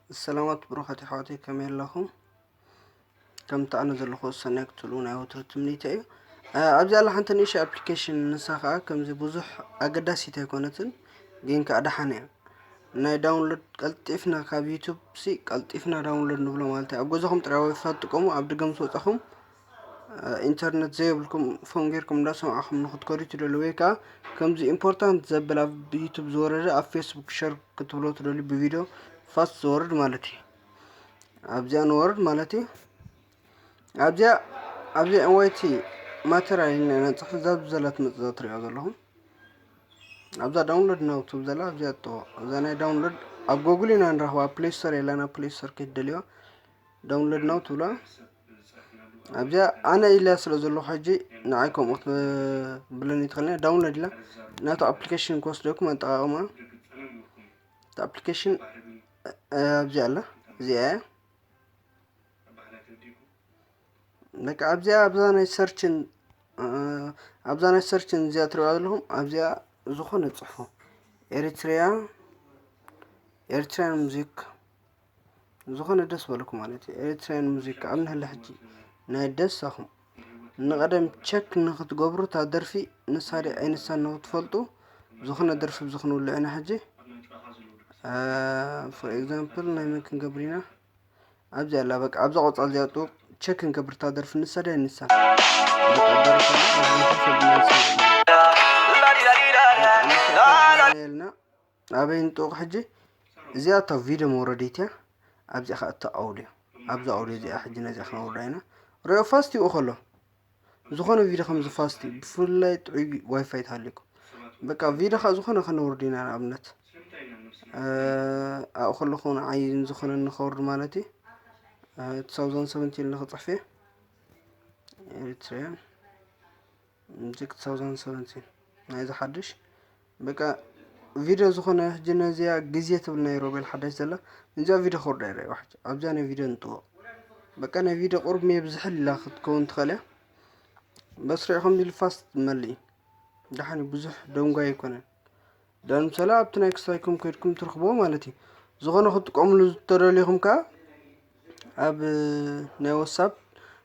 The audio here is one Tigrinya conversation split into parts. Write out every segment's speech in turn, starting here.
ሰላማት ብሩኻት ኣሕዋተይ፣ ከመይ ኣለኹም? ከምቲ ኣነ ዘለኹ ሰናይ ክትህልዉ ናይ ወትሩ ትምኒተይ እዩ። እ፣ ኣብዚ ኣላ ሓንቲ ንእሽቶ ኣፕሊኬሽን፣ ንሳ ኸኣ ከምዚ ብዙሕ ኣገዳሲት ኣይኮነትን፣ ግን ከኣ ደሓን እያ። ናይ ዳውንሎድ ቀልጢፍና ካብ ዩቱብ ሲ ቀልጢፍና ዳውንሎድ ንብሎ ማለት እዩ። ኣብ ገዛኹም ጥራይ ዋይፋይ ትጥቀሙ፣ ኣብ ደገ ምስ ወጻኹም፣ እ፣ ኢንተርነት ዘየብልኩም ፎን ጌርኩም እንዳሰማዕኹም ንኽትከዱ ትደልዩ፣ ወይ ከኣ ከምዚ ኢምፖርታንት ዘብል ኣብ ዩቱብ ዝወረደ ኣብ ፌስቡክ ሸር ክትብሎ ትደልዩ፣ ብቪድዮ ፋስት ዝወርድ ማለት እዩ። ኣብዚኣ ንወርድ ማለት እዩ። ኣብዚኣ፣ ኣብዚኣ ኤን ዋይ ቲ ማተርያል ኢልና ኢና ንጽሕፍ። እዛ ብዘላ ትመጽእ እዛ ትሪእዋ ዘለኹም። ኣብዛ ዳውንሎድ ናው ትብል ዘላ ኣብዚኣ እተዎ። እዛ ናይ ዳውንሎድ ኣብ ጎግል ኢና ንረኽባ፣ ኣብ ፕሌይ ስቶር የላን፣ ኣብ ፕሌይ ስቶር ከይትደልዩዋ ዳውንሎድ ናው ትብላ። ኣብዚኣ ኣነ ኢላ ስለ ዘለኹ ሕጂ ንዓይ ከምኡ ክትብለኒ ትኽእል እያ። ዳውንሎድ ኢላ ናቱ ኣፕሊኬሽን ክወስደኩም ኣጠቓቕማ። እቲ ኣፕሊኬሽን፣ እ፣ ኣብዚኣ ኣላ፣ እዚኣ እያ። በቃ ኣብዚኣ፣ ኣብዛ ናይ ሰርችን፣ እ፣ ኣብዛ ናይ ሰርችን እዚኣ ትሪእዋ ዘለኹም፣ ኣብዚኣ ዝኾነ ጽሕፉ። ኤሪትሪያ፣ ኤሪትሪያን ሙዚክ፣ ዝኾነ ደስ በለኩም ማለት እዩ። ኤሪትሪያን ሙዚክ ኣብ ንህለ ሕጂ ናይ ደሳኹም ንቐደም ቸክ ንኽትገብሩ እታ ደርፊ ንሳ ድያ ኣይንሳን ንኽትፈልጡ፣ ዝኾነ ደርፊ ኣብዚ ክንውልዕ ኢና ሕጂ። እ፣ ፎር ኤግዛምፕል ናይ መን ክንገብር ኢና? ኣብዚ ኣላ፣ በቃ ኣብዛ ቆጻል እዚኣ ጥውቕ ቸክ ክንገብር እታ ደርፊ ንሳ ድያ ኣይንሳን። በቃ ደርፊ ኣብዚ ሰብ ናይ ሰብ ኢልና ኣበይ ንጥውቕ ሕጂ? እዚኣ እታ ቪድዮ መውረዲት እያ። ኣብዚኣ ኸኣ እታ ኣውድዮ፣ ኣብዛ ኣውድዮ እዚኣ ሕጂ ነዚኣ ክነውርዳ ኢና። ሪኦ ፋስት ይኡ ከሎ፣ ዝኾነ ቪድዮ ከምዚ ፋስት እዩ፣ ብፍላይ ጥዑይ ዋይፋይ ተሃልዩኩም። በቃ ቪድዮ ኸኣ ዝኾነ ከነውርድ ኢና፣ ንኣብነት፣ እ፣ ኣብኡ ከለኹ ንዓይ ዝኾነ ንኸውርድ ማለት እዩ። እ፣ two thousand seventeen ኢለ ክጽሕፍ እየ። ኤሪትሪያን ሙዚክ two thousand seventeen ናይዚ ሓድሽ። በቃ ቪድዮ ዝኾነ ሕጂ ነዚኣ ግዜ ትብል ናይ ሮቤል ሓዳሽ ዘላ፣ ነዚኣ ቪድዮ ክወርዳ ይረኣይዋ ሕጂ። ኣብዚኣ ናይ ቪድዮ ንጥውቕ። በቃ ናይ ቪድዮ ቁሩብ ሜይ ብዝሕል ኢላ ክትከውን ትኽእል እያ። በስሪዕኹም ኢሉ ፋስት መሊ። ደሓን እዩ፣ ብዙሕ ደንጓይ ኣይኮነን። ዳን ምሳሌ ኣብቲ ናይ ክስታይኩም ከይድኩም ትረኽብዎ ማለት እዩ። ዝኾነ ክትጥቀምሉ ዝተደልዩኹም ከኣ ኣብ ናይ ዋትሳፕ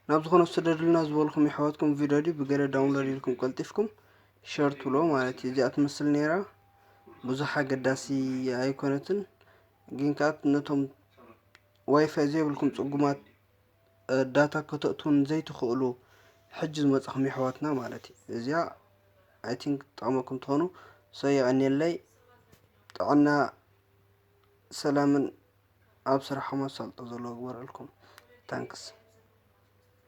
ናብ ዝኾነ ስደዱልና ዝበልኩም የሕዋትኩም ቪድዮ ድዩ ብገለ ዳውንሎድ ኢልኩም ቀልጢፍኩም ሸር ትብሎ ማለት እዩ። እዚኣ ትመስል ነይራ፣ ብዙሕ ኣገዳሲ ኣይኮነትን። ግን ከኣ ነቶም ዋይፋይ ዘይብልኩም ጽጉማት፣ እ፣ ዳታ ከተእትዉን ዘይትኽእሉ ሕጂ ዝመጻኹም የሕዋትና ማለት እዩ። እዚኣ ኣይ ቲንክ ትጠቕመኩም ትኾኑ። ሶ የቐንየለይ። ጥዕና ሰላምን ኣብ ስራሕኩም ኣሳልጦ ዘለዎ ግበረልኩም። ታንክስ።